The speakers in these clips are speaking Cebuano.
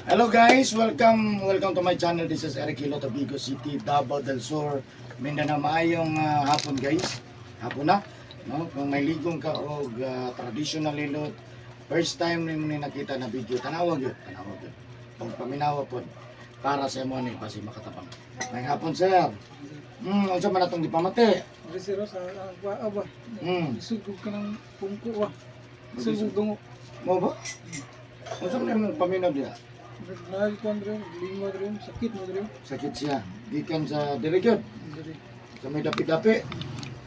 Hello guys, welcome welcome to my channel. This is Eric Hilo, Tabigo City, Davao del Sur, Mindanao. Maayong hapon, guys. Hapon na. No? Kung may ligong ka og traditional hilot, first time nimo ni nakita na video, tanawag yun, tanawag yun. Pag paminawa pod para sa imo ni basi makatabang. Maayong hapon, sir. Unsa man atong gipamati? Diri sir sa wa ba. Isug ka ng pungko wa. Isug kog dungo. Mo ba? Unsa man imong paminaw diha? Naglahi ko andre, lingo diri, sakit mo diri. Sakit siya. Gikan sa diri gyud, Diri. sa may dapi-dapi.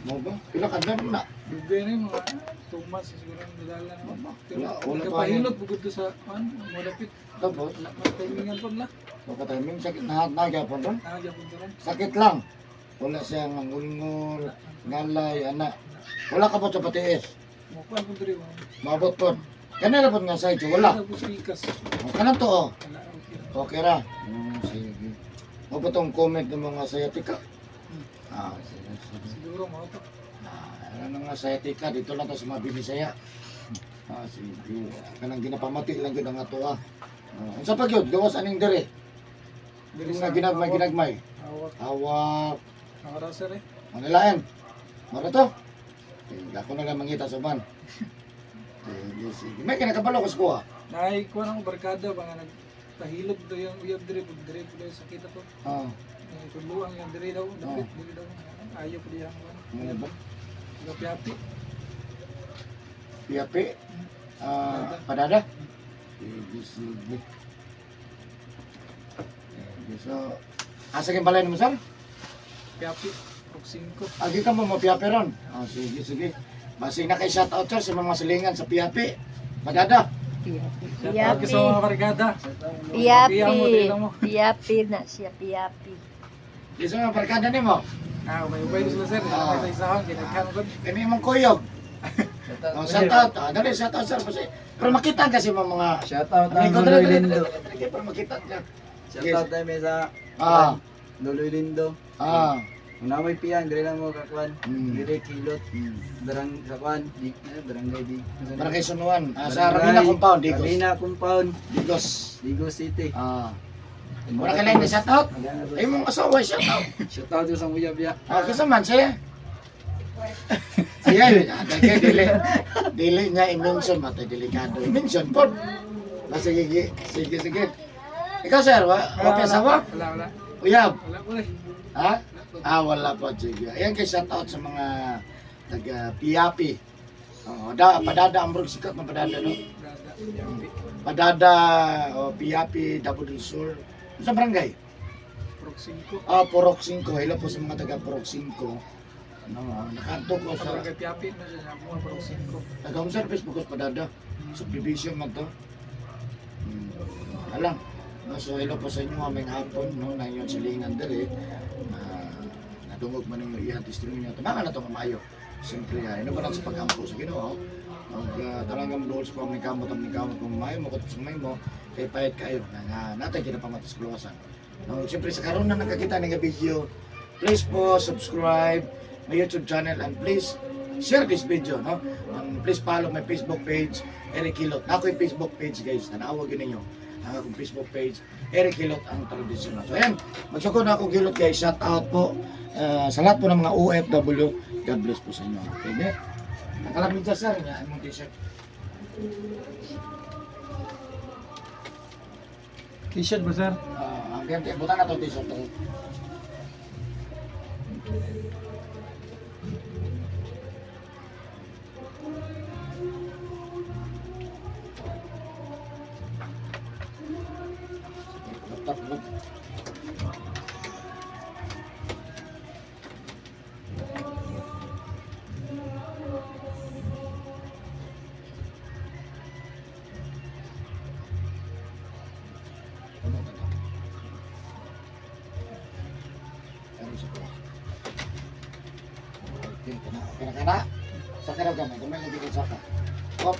Mo ba? Pila ka adlaw na? Dugay na yung mga 2 months siguro ang nadala na. Wala, Pero wala pa nagpahilot bukod to sa an, mo dapit. Tapos, Wala man timingan pod la. baka timing, sakit na nagyapon ron. Nagyapon to ron. Sakit lang. Wala siya ngulngul, ngalay, ana. Wala ka po sa patiis. Mo kuan pud diri. Maabot po. Kanila po nga side, wala. Wala pud pikas. Ang kanan to, oh. Wala, okay. Okay ra. Sige. Mo pa tong comment ng mga sciatica. Ah, sige, sige. Siguro mo to. Ah, ano nga sciatica, dito lang to sa mga Binisaya. Ah, sige. Kanang ginapamati lang yun ang ato, ah. Ah, unsa pa gyud gawas aning dire? Diri Nga ginagmay ginagmay. Hawak. Hawak. Nakara sir eh. Ano lain? Mara to? Sige, ako na lang mangita sa ban. Sige, sige. May kinakabalo ko sa kuha. Naay kuan ang barkada ba nga nagpahilot do yung uyab diri pud diri pud sakit ato. Ah, Eh, Tuluang yung diri daw, dapit diri daw. Ayaw pud diyang kuan. ano ba? Gapiapi. Piapi. Ah, padada. Sige, sige. Sige, so, asa kang balay mo, sir? Piapi. Pag 5. Agi ka mo mapiapi ron. Ah, sige, sige. Basing na kay shout out, sir, sa mga silingan sa Piapi. Padada. Shout out sa mga barkada. Piyapi. Piyapi. Mo, dili mo. Piyapi na siya, piyapi. Di sa mga barkada nimo. Ah, ubay-ubay sila sir. Ah. Ah. Sa isahon, kinaghan ko. Kami imong kuyog. Oh, shout out. Ah, dali, shout out, sir. Kasi, pero makita kasi mga mga Shout out ang Amigo, dali, Nuloy dali, Lindo. dali, dali, pero makita ka. Shout out tayo may sa Nuloy Lindo. Kung na may piyan, dire lang mo kakwan. Dire kilot. Barang sa kwan, di, ano, barangay di. Barangay Sunuan. Ah, sa Rabina Compound, Digos. Rabina Compound, Digos. Digos City. Ah. Wala ka lang na shout out. Ay mong asawa shout out. Shout out sa uyab ya. Ah, kasi man siya. Ayan, dili dili. Dili niya i-mention matay delikado. I-mention po. Ah, sige, sige, sige, sige. Ikaw, sir, wa pa asawa? Wala, wala. Uyab. Wala po eh. Ha? Ah, wala po. Sige. Ayan kay shout out sa mga taga Piapi. Oo, da, padada ang brug sikat ng padada, no? Dada, piyapi. Padada o Piapi, Davao del Sur. Sa barangay? Prog 5. Ah, Purok 5. Hello po sa mga taga Purok 5. No, nakaanto ko Sa sa barangay Piapi na siya, mga Prog 5. taga home service because padada. Subdivision man to. Alam. No, so hello po sa inyo aming hapon, no, na inyong silingan diri. Ah, nadungog man ninyo iyang testimony. Tumangan na to maayo. Siyempre, ino ba lang sa pag-ampo sa Ginoo? Ang talagang dool sa paming kamot ang kamot kung maayo mo sa may mo kay payat kayo na nga natay kinapamatas sa kuluwasan. No, siyempre sa karon na nakakita ning video, please po subscribe my YouTube channel and please share this video, no? And please follow my Facebook page, Eric Hilot. Na ako'y Facebook page, guys. Tanawag yun ninyo. Ang akong Facebook page, Eric Hilot ang traditional. So ayan, magsukod na akong hilot, guys. Shout out po sa lahat po ng mga OFW. God bless po sa inyo. Okay, ne? Nakalamig siya, sir. Nga, imong t-shirt. T-shirt ba sir? Ah, ang ganti, buta na to t-shirt. To. Laptop, laptop. Ano ba to? Ano sa kuha? Okay, kana, kana, kana. Sa kana gamay, gamay lagi kay saka. Hop.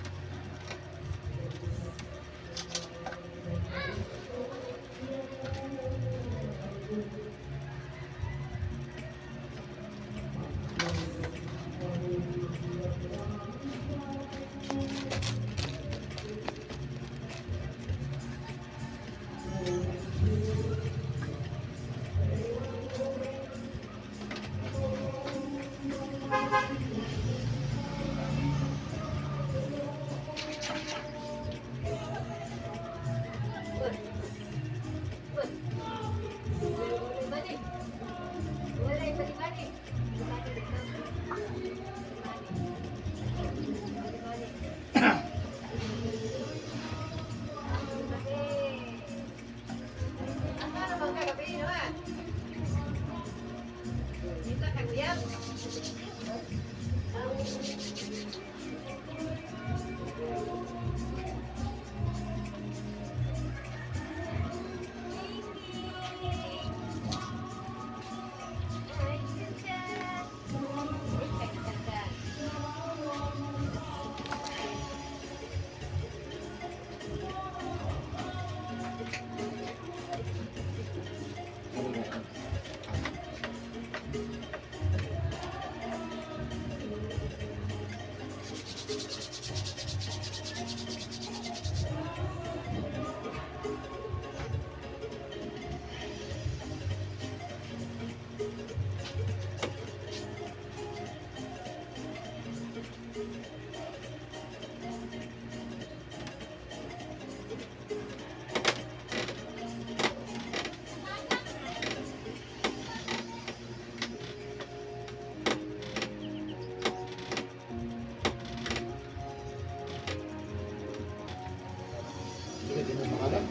Sige, di mo makalan.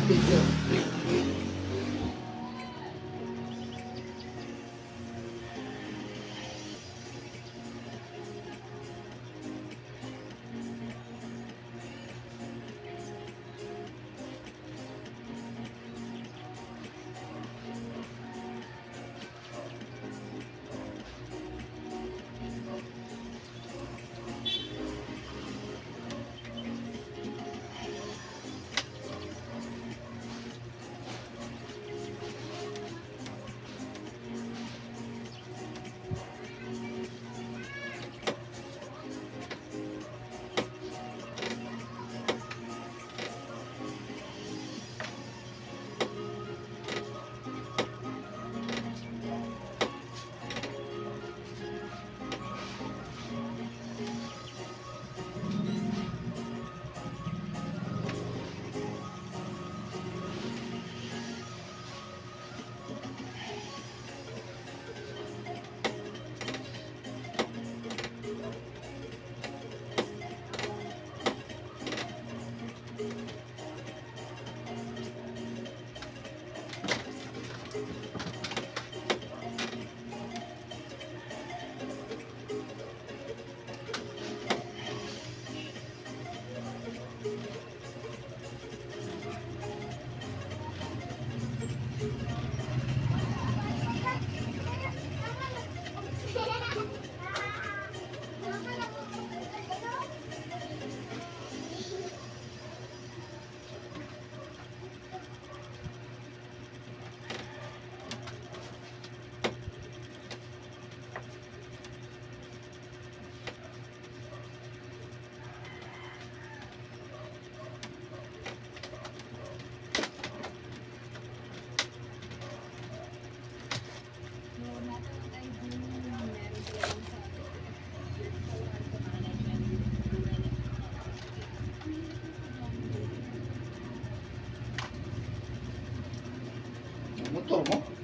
Picture. Motor mo?